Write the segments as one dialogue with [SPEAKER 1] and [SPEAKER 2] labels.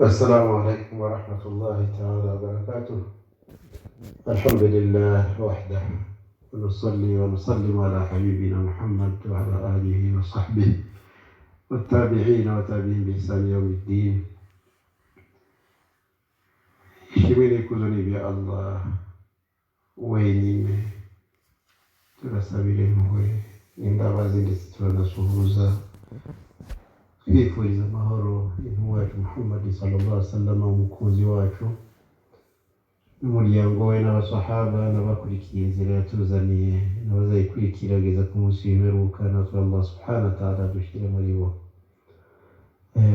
[SPEAKER 1] السلام عليكم ورحمة الله تعالى وبركاته. الحمد لله وحده، ونصلي ونسلم على حبيبنا محمد وعلى آله وصحبه والتابعين وتابعين بإحسان يوم الدين. Ishimwe n'ikuzo ni ibya Allah wenyine. Turasabira impuhwe n'imbabazi, ndetse turanasuhuza twifuriza amahoro intumwa yacu Muhammad sallallahu alaihi wasallam, umukunzi wacu n'umuryango we n'abasahaba n'abakurikiye inzira yatuzaniye n'abazayikurikira kugeza ku munsi w'imperuka. Natwe Allah subhanahu wa ta'ala dushyire muri bo.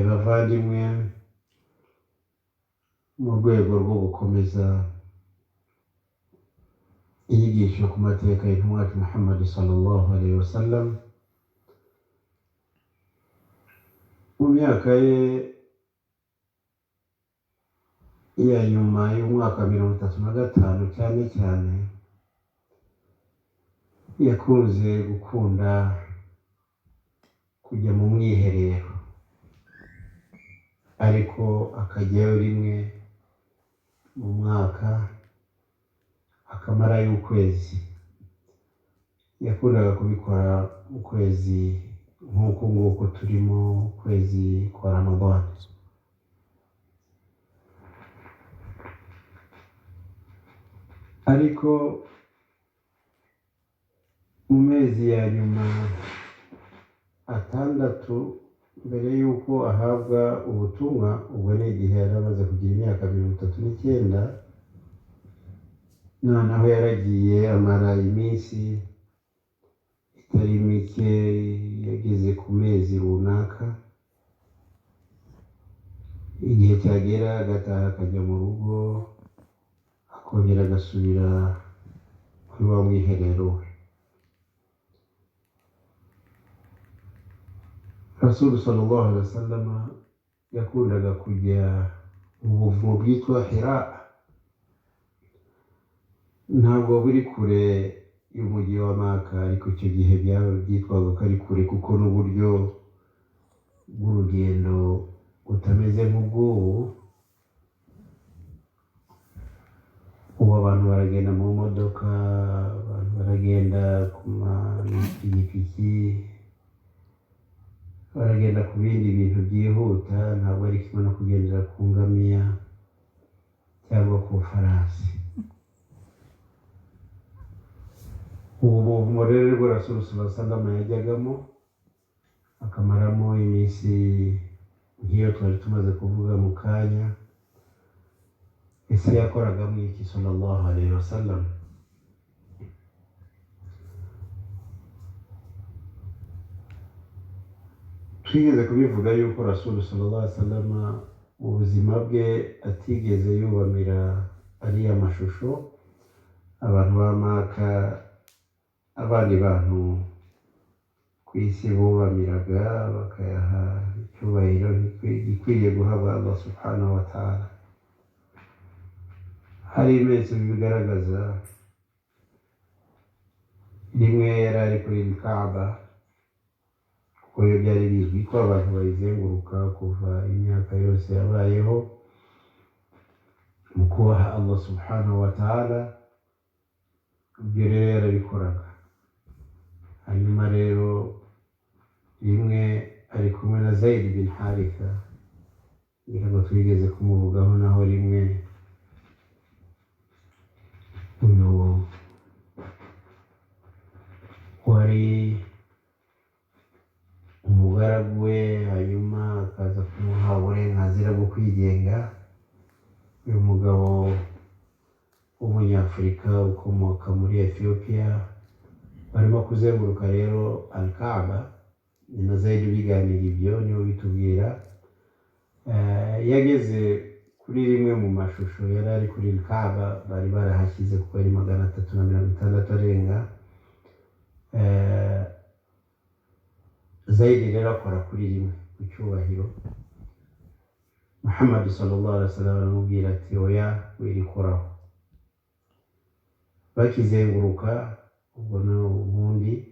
[SPEAKER 1] Bavandimwe, mu rwego rwo gukomeza inyigisho ku mateka y'intumwa yacu Muhammad sallallahu alaihi wasallam, mu myaka ye ya nyuma y'umwaka 35 cyane cyane, yakunze gukunda kujya mu mwiherero, ariko akajyayo rimwe mu mwaka akamarayo ukwezi. Yakundaga kubikora mu kwezi nk'uku nguku turimo, ukwezi kwa Ramadhan. Ariko mu mezi ya nyuma 6 mbere y'uko ahabwa ubutumwa, ubwo ni igihe yari amaze kugira imyaka 39, noneho yaragiye amara iminsi itari mike, yageze ku mezi runaka. Igihe cyagera agataha akajya mu rugo, akongera agasubira kuri wa mwiherero we. Rasulu sallallahu alaihi wasallam yakundaga kujya mu buvumo bwitwa Hira. Ntabwo buri kure y'umujyi wa Maka, ariko icyo gihe byaba byitwaga ko ari kure, kuko n'uburyo bw'urugendo butameze nk'ubw'ubu. Ubu abantu baragenda mu modoka, abantu baragenda ku mapikipiki, baragenda ku bindi bintu byihuta, ntabwo ari kimwe no kugendera ku ngamiya cyangwa ku farasi. Ubu buvumo rero bwo Rasulu sallallahu alaihi wasallam yajyagamo akamaramo iminsi nk'iyo twari tumaze kuvuga mu kanya. Ese yakoragamo iki sallallahu alaihi wasallam? Twigeze kubivuga yuko Rasulu sallallahu alaihi wasallam mu buzima bwe atigeze yubamira ariya mashusho abantu ba Maka, abandi bantu ku isi bubamiraga bakayaha icyubahiro gikwiriye guhabwa Allah subhanahu wa ta'ala. Hari ibimenyetso bibigaragaza. Rimwe yari ari kuri Kaaba, kuko iyo byari bizwi ko abantu bayizenguruka kuva imyaka yose yabayeho mu kubaha Allah subhanahu wa ta'ala, ibyo rero yarabikoraga. Hanyuma rero rimwe ari kumwe na Zaid bin Haritha, ngira ngo twigeze kumuvugaho naho rimwe, uyu wari umugaragu we, hanyuma akaza kumuha uburenganzira bwo kwigenga. Uyu mugabo w'umunyafurika ukomoka muri Ethiopia barimo kuzenguruka rero Al-Kaaba, ni na Zaid biganira ibyo niwe bitubwira. Yageze kuri rimwe mu mashusho yari ari kuri Kaaba, bari barahashyize kuko ari 360 arenga. Zaid rero akora kuri rimwe ku cyubahiro. Muhammad sallallahu alaihi wasallam aramubwira ati oya, wirikoraho. Bakizenguruka ubwo n'ubundi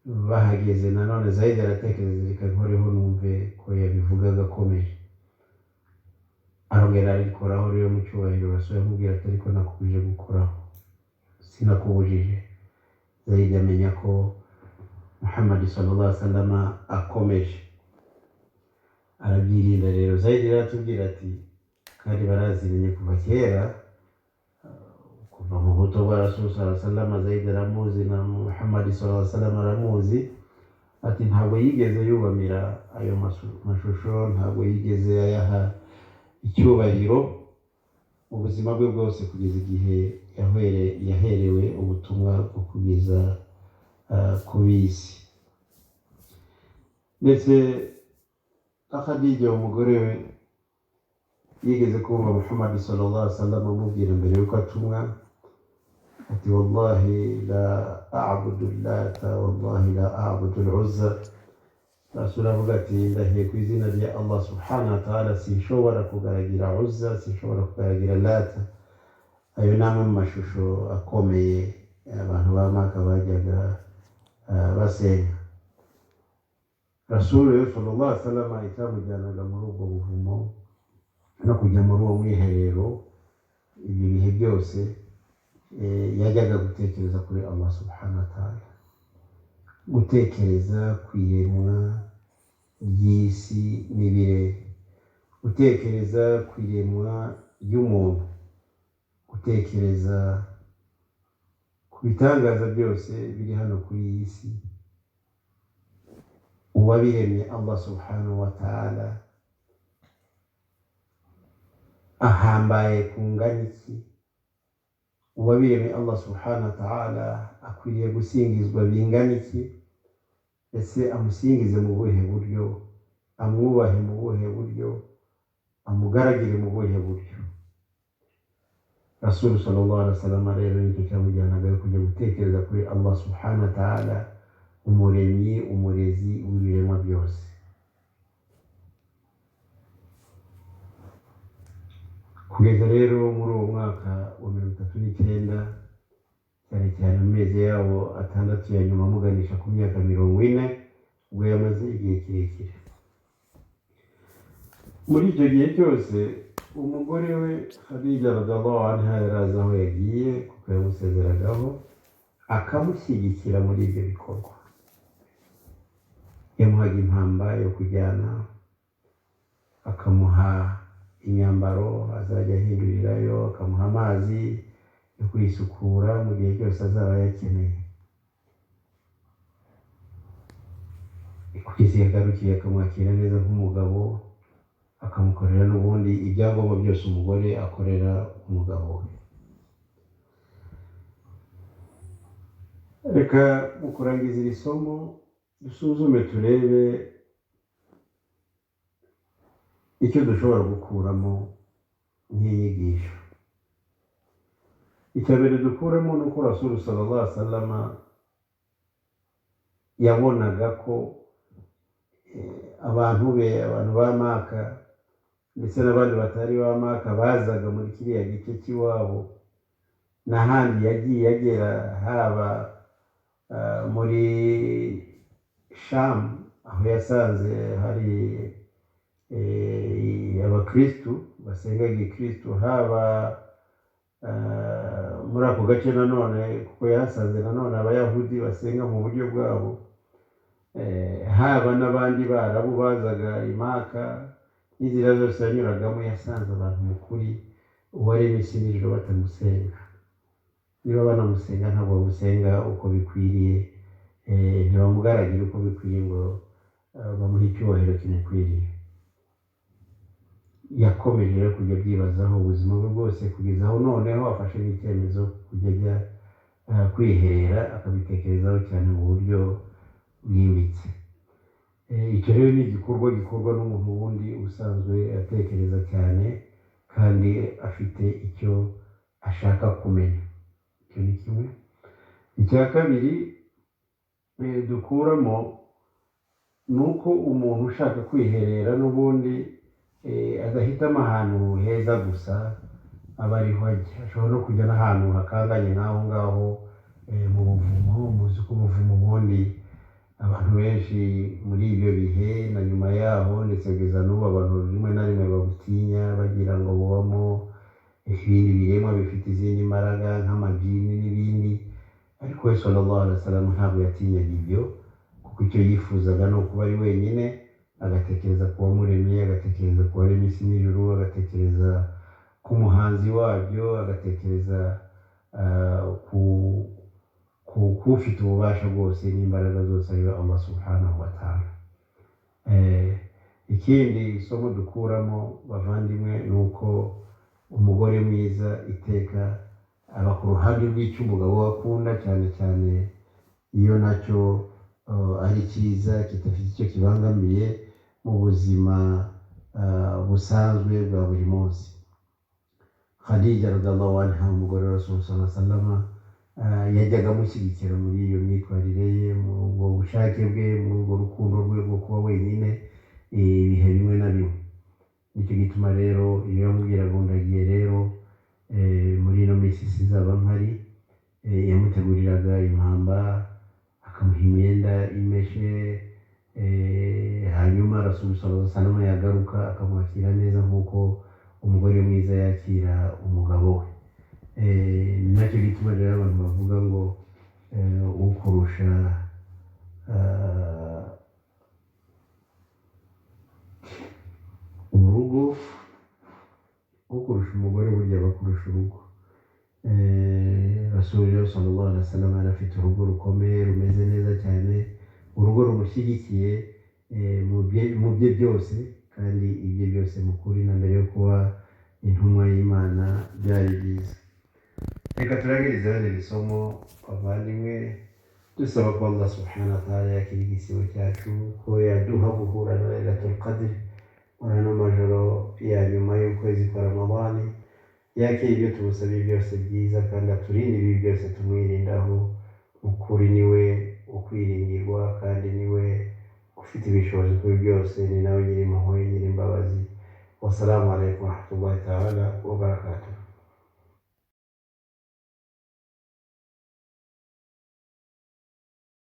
[SPEAKER 1] bahageze nanone Zaid aratekereza, reka nkoreho numve ko yabivugaga akomeje. Arongera arikoraho rero mu cyubahiro. Rasulu yamubwira ati ariko nakubujije gukoraho, sinakubujije. Zayidi amenya ko Muhammad sallallahu alaihi wasallam akomeje, arabyirinda. Rero Zayidi aratubwira ati kandi baraziranye kuva kera, kuva mu buto bwa Rasulu sallallahu alaihi wasallam. Zayidi aramuzi na Muhammad sallallahu alaihi wasallam aramuzi. Ati ntabwo yigeze yubamira ayo mashusho, ntabwo yigeze ayaha icyubahiro mu buzima bwe bwose kugeza igihe yaherewe ubutumwa bwo kugeza ku b'isi. Ndetse Khadija umugore we yigeze kumva Muhammad sallallahu alaihi wasallam amubwira mbere y'uko atumwa ati wallahi la a'budu Lata, wallahi la a'budu al-Uzza. Rasul avuga ati ndahiye ku izina rya Allah subhanahu wa ta'ala, sinshobora kugaragira Uzza, sinshobora kugaragira Lata. Ayo ni amwe mu mashusho akomeye abantu ba Maka bajyaga basenga. Rasul rero sallallahu alaihi wasallam icyamujyanaga muri ubwo buvumo no kujya muri uwo mwiherero ibyo bihe byose, yajyaga gutekereza kuri Allah subhanahu wa ta'ala, gutekereza ku iremwa ry'isi n'ibirere, gutekereza ku iremwa ry'umuntu, gutekereza ku bitangaza byose biri hano kuri iyi si. Uwabiremye Allah subhanahu wa ta'ala ahambaye kungana iki? Uwabiremye Allah subhanahu wa ta'ala akwiriye gusingizwa bingana iki? Ese amusingize mu buhe buryo? Amwubahe mu buhe buryo? Amugaragire mu buhe buryo? Rasul sallallahu alaihi wasallam rero nicyo cyamujyanaga kujya gutekereza kuri Allah subhanahu wa ta'ala, umuremyi, umurezi w'ibiremwa byose. Kugeza rero muri uwo mwaka wa 39, cyane cyane mu mezi yawo 6 ya nyuma amuganisha ku myaka 40, ubwo yamaze igihe kirekire. Muri icyo gihe cyose umugore we Khadija radiyallahu anha yari azi aho yagiye, kuko yamusezeragaho akamushyigikira muri ibyo bikorwa. Yamuhaga impamba yo kujyana, akamuha imyambaro azajya ahindurirayo, akamuha amazi yo kwisukura mu gihe cyose azaba yakeneye. Kugeza yagarukiye akamwakira neza nk'umugabo, akamukorera n'ubundi ibyangombwa byose umugore akorera umugabo we. Reka mu kurangiza iri somo dusuzume turebe icyo dushobora gukuramo nk'inyigisho. Icya mbere dukuramo ni uko Rasul sallallahu alaihi wasallam yabonaga ko abantu be, abantu ba Maka ndetse n'abandi batari ba Maka bazaga muri kiriya gice cy'iwabo n'ahandi yagiye agera, haba muri Sham aho yasanze hari abakristu basenga gikristu, haba muri ako gace nanone kuko yahasanze nanone abayahudi basenga mu buryo bwabo, haba n'abandi barabu bazaga i Maka n'inzira zose yanyuragamo, yasanze abantu mu kuri uwaremye isi n'ijuru batamusenga. Niba banamusenga ntabwo bamusenga uko bikwiriye, ntibamugaragira uko bikwiriye ngo bamuhe icyubahiro kimukwiriye. Yakomeje rero kujya abyibazaho ubuzima bwe bwose kugeza aho noneho afashe n'icyemezo kujya ajya kwiherera akabitekerezaho cyane mu buryo bwimbitse. Icyo rero ni igikorwa gikorwa n'umuntu wundi usanzwe atekereza cyane kandi afite icyo ashaka kumenya. Icyo ni kimwe. Icya kabiri dukuramo ni uko umuntu ushaka kwiherera n'ubundi adahitamo ahantu heza gusa aba ariho ajya. Ashobora no kujya n'ahantu hakanganye nk'aho ngaho mu buvumo. Muzi ko ubuvumo ubundi abantu benshi muri ibyo bihe na nyuma yaho ndetse kugeza n'ubu abantu rimwe na rimwe babutinya, bagira ngo bifite izindi mbaraga nk'amajini n'ibindi. Ariko we sallallahu alaihi wasallam ntabwo yatinyaga ibyo, kuko icyo yifuzaga ni ukuba ari wenyine, agatekereza ku wamuremye, agatekereza ku waremye isi n'ijuru, agatekereza ku muhanzi wabyo, agatekereza ku ufite ububasha bwose n'imbaraga zose, ariwe Allah subhanahu wa ta'ala. Ikindi isomo dukuramo, bavandimwe, ni uko umugore mwiza iteka aba ku ruhande rw'icyo umugabo we akunda, cyane cyane iyo nacyo ari cyiza, kidafite icyo kibangamiye mu buzima busanzwe bwa buri munsi. Khadija radiyallahu anha, umugore wa Rasul sallallahu alaihi wasallam, yajyaga amushyigikira muri iyo myitwarire ye, mu ubwo bushake bwe, muri urwo rukundo rwe rwo kuba wenyine ibihe bimwe na bimwe. Nicyo gituma rero iyo yamubwiraga ngo ndagiye rero, muri ino minsi sinzaba mpari, yamuteguriraga impamba, akamuha imyenda imeshe, hanyuma Rasul sallallahu alaihi wasallam yagaruka akamwakira neza nk'uko umugore mwiza yakira umugabo we. Ni nacyo gituma rero abantu bavuga ngo ukurusha urugo, ukurusha umugore burya aba akurusha urugo. Rasul rero sallallahu alaihi wasallam yari afite urugo rukomeye, rumeze neza cyane, urugo rumushyigikiye mu bye byose, kandi ibye byose mu kuri na mbere yo kuba intumwa y'Imana byari byiza. Reka turangirize hano iri somo, bavandimwe, dusaba ko Allah subhanahu wa ta'ala yakira igisibo cyacu, ko yaduha guhura na Lailatul Qadr muri ano majoro ya nyuma y'ukwezi kwa Ramadani, yakira ibyo tumusabye byose byiza, kandi aturinde ibi byose tumwirindaho. Ukuri niwe ukwiringirwa, kandi niwe ufite ibishobozi kuri byose, ni nawe nyir'impuhwe, nyir'imbabazi. Wassalamu alaikum warahmatullahi ta'ala wabarakatuh.